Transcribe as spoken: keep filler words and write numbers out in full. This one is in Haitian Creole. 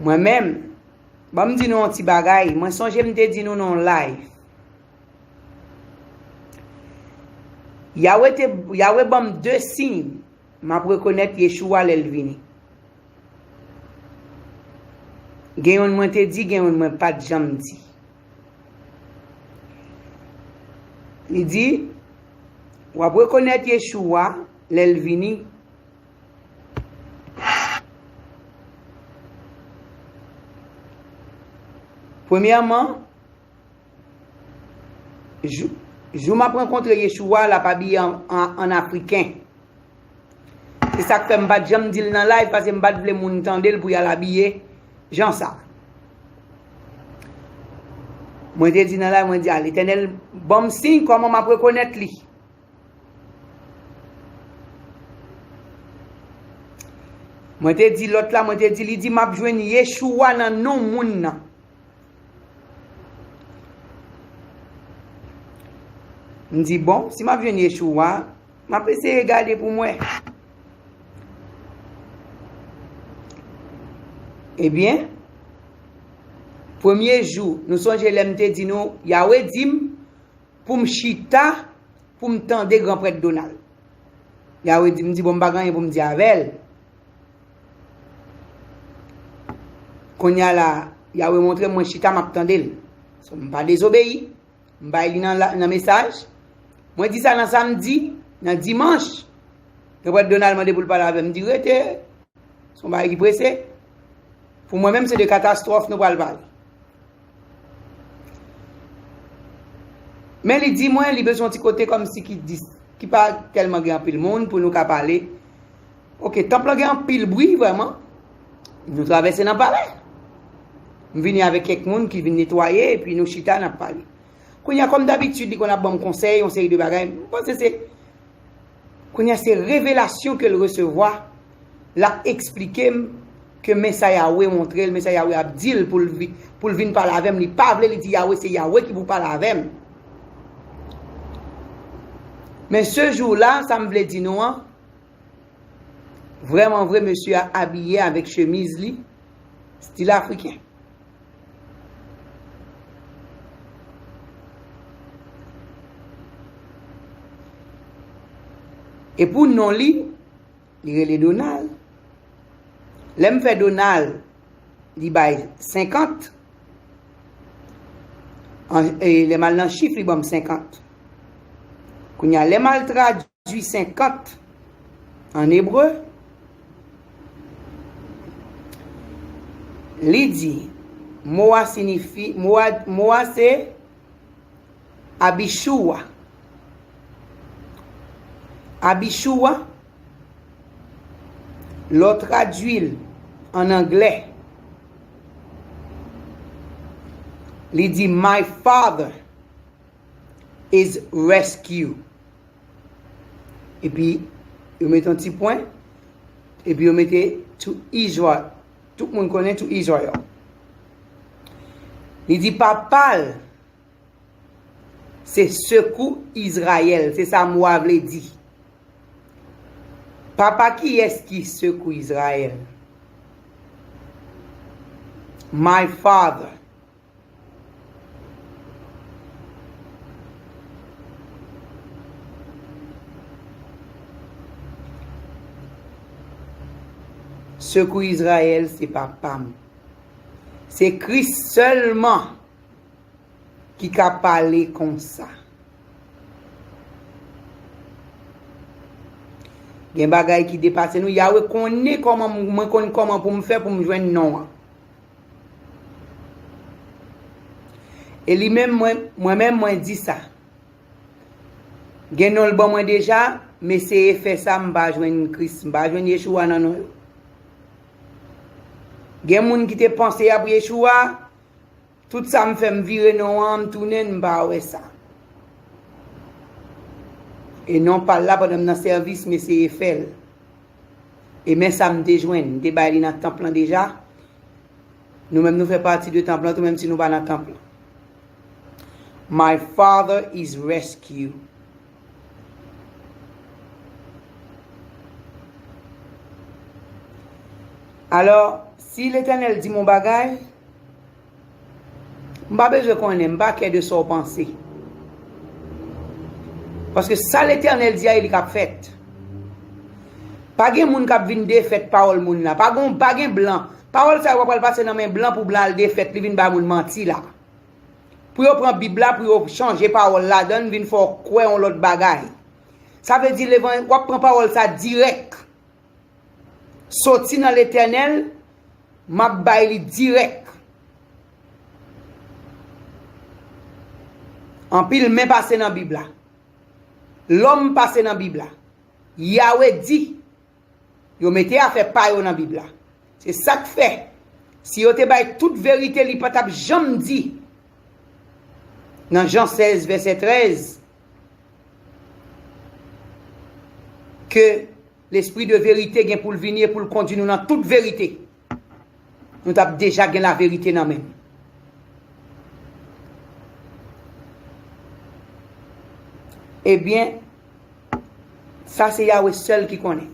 Mwen menm, ban m di nou yon ti bagay. Mwen sonje m te di nou nan yon live. Yawe te, Yawe ban m de siy. M ap rekonèt Yeshua lè l vini. Gen youn mwen te di, gen youn mwen pa t janm di. Li di, w ap rekonèt Yeshua lè l vini. Premyèman, jou, jou m ap rankontre Yeshua, l ap abiye an, an, an afriken. Se sa k fè m pa t janm di l nan live, paske m pa t vle moun tande l pou y al abiye jan sa. Mwen te di nan live, mwen di, a, Letènèl ban m siy, kòman m ap rekonèt li? Mwen te di lòt la, mwen te di, li di, m ap jwenn Yeshua nan non moun nan. M di, bon, si m ap jwenn Yeshua, m ap eseye gade pou m wè. Ebyen, premye jou, nou sonje lè m te di nou, Yawe di m pou m chita, pou m tande gran prèt Donald. Yawe di m, di, bon, m pa gen anyen pou m di avè l. Kounye a la, Yawe montre m, mwen chita, m ap tande l. So, m pa dezobeyi. M bay li nan, la, nan mesaj. Mwen di sa nan samdi, nan dimanch. Gran prèt Donald mande pou l pale avè m. M di, rete. Se yon bagay ki prese. Pou mwen menm, se de katastwòf nou pral pale. Men li di mwen, li bezwen yon ti kote kòmsi ki dis, ki pa tèlman gen anpil moun pou nou ka pale. Oke, tanp lan gen anpil bri, vrèman. Nou travèse nan palè. M vini avèk kèk moun ki vin netwaye, epi nou chita, n ap pale. Kounye a, kòm dabitid, li konn ap ban m konsèy, yon seri de bagay. M panse se, kounye a, se revelasyon ke l resevwa, l ap eksplike m ke men sa Yawe montre l, men sa Yawe ap di l pou l vi-, pou l vin pale avè m. Li pa vle, li di Yawe, se Yawe ki pou pale avè m. Men se jou la, sa m vle di nou an, vrèman vre, mesye a abiye avèk chemiz li, stil afriken. E pou non li, li rele Donald. Lè m fè Donald, li bay senkant. An, e lè m al nan chif, li ban m senkant. Kounye a, lè m al tradui senkant an ebre, li di, mo a siyifi, mo a, mo a se Abishua. Abishua, lè w tradui l an anglè, li di, My father is rescue. Epi, yo mete yon ti pwen, epi yo mete to Israel. Tout moun konnen to Israel. Li di, Papa l se sekou Izrayèl, se sa mo a vle di. Papa kiyès ki sekou Izrayèl? My father. Sekou Izrayèl se papa m. Se Kris sèlman ki ka pale konsa. Gen bagay ki depase nou. Yawe konnen kòman m, mwen konn kòman pou m fè pou m jwenn non an. E li menm, mwen, mwen menm, mwen di sa. Gen non l ban mwen deja, m eseye fè sa, m pa jwenn Kris, m pa jwenn Yeshua nan non yo. Gen moun ki te panse y ap Yeshua, tout sa m fè, m vire non an, m tounen, m pa wè sa. E non pa l la, pandan m nan sèvis, m eseye fè l. E men sa m te jwenn, m te bay li nan tanp lan deja. Nou menm nou fè pati de tanp lan tou, menm si nou pa nan tanp lan. My father is rescue. Alò, si Letènèl di m yon bagay, m pa bezwen konnen, m pa kè de sa w panse. Paske sa Letènèl di a, e li k ap fèt. Pa gen moun k ap vin defèt pawòl moun la. Pa gen, pa gen blan. Pawòl sa yo pa pral pase nan men blan pou blan al defèt li, vin bay moun manti la. Pou yo pran Bib la, pou yo chanje pawòl ladan l, vin fè w kwè yon lòt bagay. Sa vle di, levan-, w ap pran pawòl sa dirèk. Soti nan Letènèl, m ap bay li dirèk. Anpil men pase nan Bib la. Lòm pase nan Bib la. Yawe di, yo mete afè pa yo nan Bib la. Se sa k fè, si yo te bay tout verite, li pa t ap janm di, nan Jan sèz, vèsè trèz, ke Lespri de verite gen pou l vini e pou l kondui nou nan tout verite, nou t ap deja gen laverite nan men n. Ebyen, sa se Yawe sèl ki konnen.